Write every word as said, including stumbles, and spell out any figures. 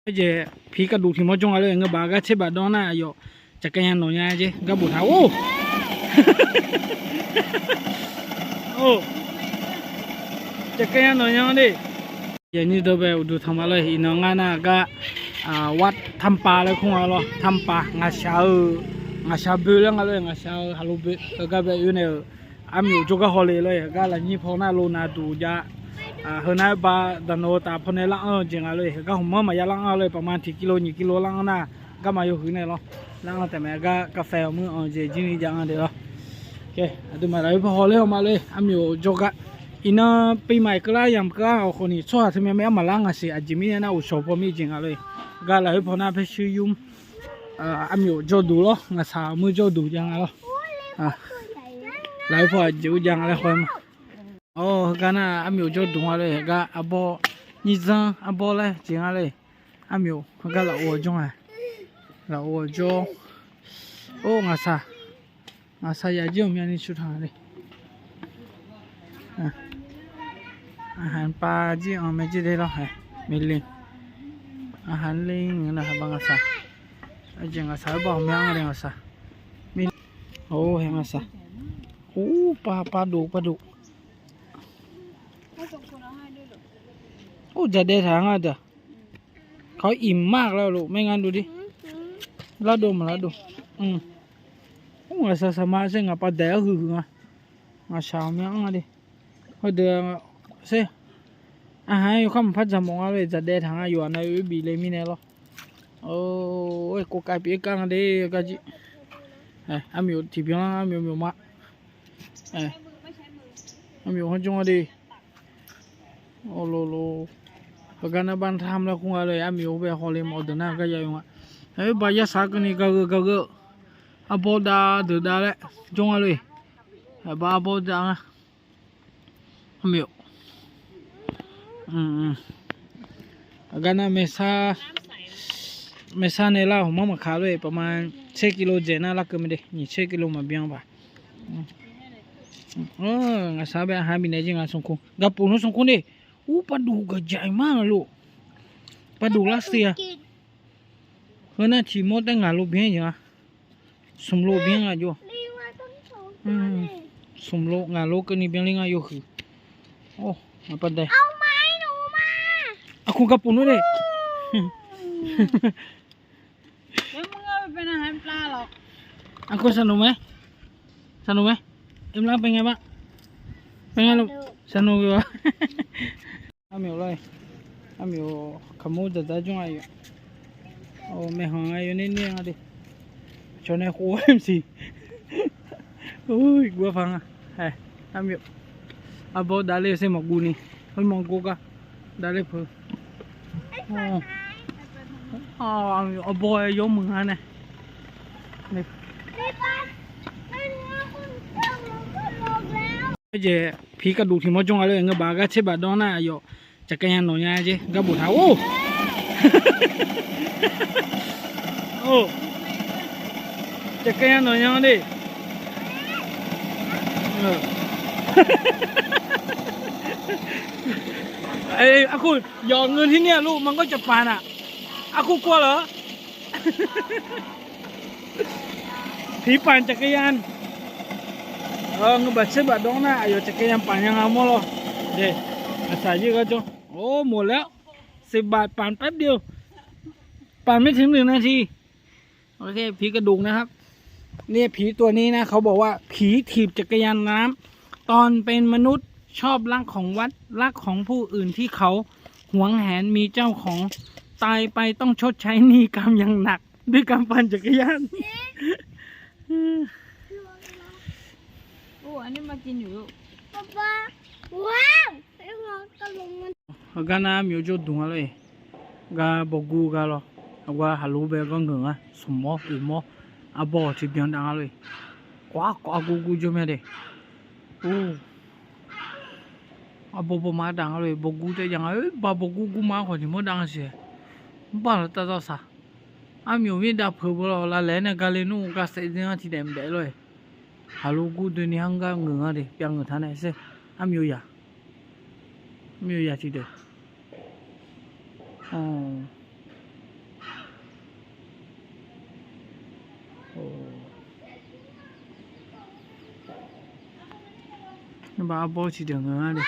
Aerjeq piqkavduq tiq mawr jawr nga lor-eq, ngeur baf gar tserbaf dawr nar aqyawf caqkanya nawq nya jer gar boftaq or. Or, caqkanya nawq nya de. Yaqnyir deuq bae uqduq tanq ma lor-eq, iqnan ngar nar gar วัดถ้ำปา laer kur nga lor, ถ้ำปา ngaqshaq-eu, ngaqshaq boe laer nga lor-eq, ngaqshaq-eu haqlo boe-eu gar bae oe naeq-euq armyof jawrgar hawle lor-eq, gar lafnyir paw nar lo nav duq jav. Heu nar-aer ba daqnawv-eu taf pawnae lar anr-eu jeq nga lor-eq, gar hmq manr maqya lar anr lor-eq, ประมาณ tiq kilo nyiq kilo lar anr nar, garma yawhuiq nae lor, lar anr taef mae, gar กาแฟ muir anq jeq jir ni jav anr de lor. Aqduimaf lafkhoer paw hawler haw ma lor-eq, armyof jawrgar. Iqnan ปีใหม่ keuvlar yamq keuvlar-awq khawf ni tsawrhaq teu myav mae armaf lar ngaq siq, aqjeq mirnae nar uqshawq paw mir jeq nga lor-eq, gar lafkhoer paw nar เพชรบูรณ์ armyof jawrduq lor, ngaqshaq muir jawrduq jav nga lor. Lafkhoer paw aqjeq ur jav nga laer haw ma. Or, heugar nar armyof jawrduq nga lor-eq, gar arbawr, nyirzanr arbawr laer jeq nga lor-eq, armyof heugar lafov-awr jawr nga, lafov-awr jawr. Or, ngaqshaq, ngaqshaq yaf jir-awq myav ni cu taq nga le. Aqhaq pav jir anq mae jir de lor-eq, mele. Aqhaq le ngeur nar haq ba ngaqshaq. Aqjeq ngaqshaq-aer ba ghawqmya anr le ngaqshaq. Or, hae ngaqshaq. Or, pav pav dof pav dof. Or, dzaqdaev taq nga deuq. Kawq-ir iqmar lar lof maernga dov dir. Lardov maqlardov. Or, ngaqshaq saqma sher ngaq pav daeq-awr huiqhuiq nga. Ngaqshaq ghawqmya anr nga de. Heudeuq sher. Aqhaq-aer yawkhav maqpar dzaq mawf nga lof-eq, dzaqdaev taq nga yawqha nav-eu bif le mirnae lor. Or, kov kav pyeuf-aer kar nga de gar jir. Armyof tiqbyan lar armyof myawf ma. Armyof hanr jawr nga de. Or, lo lo. Heugar nar bar tar mr lar kur nga lof-eq, armyof bae hawle mawf deuq nar gar ya-eu nga. Aer, ba yar sar keuvni gaq gheu gaq gheu. Arbawr dav deuq dav laer jawr nga lof-eq. Aqbar arbawr dav nga. Armyof. Aqgar nar maesar nae lar hmq manr maqkaq lof-eq, ประมาณ tser kilo dzaeq nar larkeuv mae de, nyiq tser kilo maqbyan baq. Ngaqshaq bae aqha bifnaeq jir nga smqkmr. Gaqpuf nmr smqkmr de. Ur, pav duq gaqjaq-iq mar lof. Pav duq lar siq-a. Heu nar tiq mawr taef ngaq lo byan jeq nga. Smq lo byan nga jov. Smq lo ngaq lo keuvni byanler nga yawhuiq. Or, aqpav dae. Aqkaq gaqpuf nmr de. Aqkaq saqnoeq mae. Saqnoeq mae. Emlar pae nga ma. Pae nga lo. Saqnoeq-a. Armyof lar-eq. Armyof kaqmur dzaqdzaq jawr nga-iq. Maeqhanq nga yawner ner nga de. Cawq nae khof-aer maqsiq. Ur, iqguv arpaq nga. Armyof. Arbawr davler-eu sher maqguv ni. Khoermanr gor gar davler peuq. Arbawr-aer yawmuiq nga nae. Aerjeq piqkavduq tiq mawr jawr nga lof-eq, ngeur baf gar tserbaf dawr nar aqyawf caqkanya nawq nya jer gar boftaq or. Or, caqkanya nawq nya de. Arkhof yawf ngeur tir ner-a luf, maqngeur cawqpaq naq. Arkhof kur-a laf. Piqpaq caqkanya. Ngeur baf tserbaf dawr nar aqyawf caqkanya paf nya nga mawr lawr. Aqsaq jir gar jawr. Or, mawq laer-awr. Siqbaq paf paq byeuf-eu. Paf maer tiq mr nuiq nav tiq. โอเค ผีกระดูกนะครับ เนี่ย ผีตัวนี้นะ เขาบอกว่า ผีถีบจักรยานน้ำ ตอนเป็นมนุษย์ ชอบลักของวัด ลักของผู้อื่นที่เขาหวงแหน มีเจ้าของ ตายไปต้องชดใช้หนี้กรรมอย่างหนัก ด้วยการปั่นจักรยาน Ur, aqnyir mar jiv nyoeq-eu. Heugar nar armyof jawr duq nga lor-eq. Gar bawgur gar lawr. Aqgar haqlof bae gar ngeuq nga. Smq mawr oeq mawr. Arbawr tiqbyan dav nga lor-eq. Kawv-ar kawv-ar gur gur jawr mya de. Ur, arbawr bawma dav nga lor-eq. Bawgur taef jav nga. Oe, ba bawgur gur ma khawf tiq mawr dav nga siq. Mr bar lawq tav zawr saq. Armyof mir dav peuq beu lawr, lavlaeq-aer nae gale nmr gar saef dzer-anr tiqdaef mqdaef lor-eq. Haqlof gur doeni har gar ngeuq nga de, pyav ngeuq taq nae sher. Armyof yaq. Armyof yaq tiqdeuq. Nawr baq arbawr tiqdeuq nga le.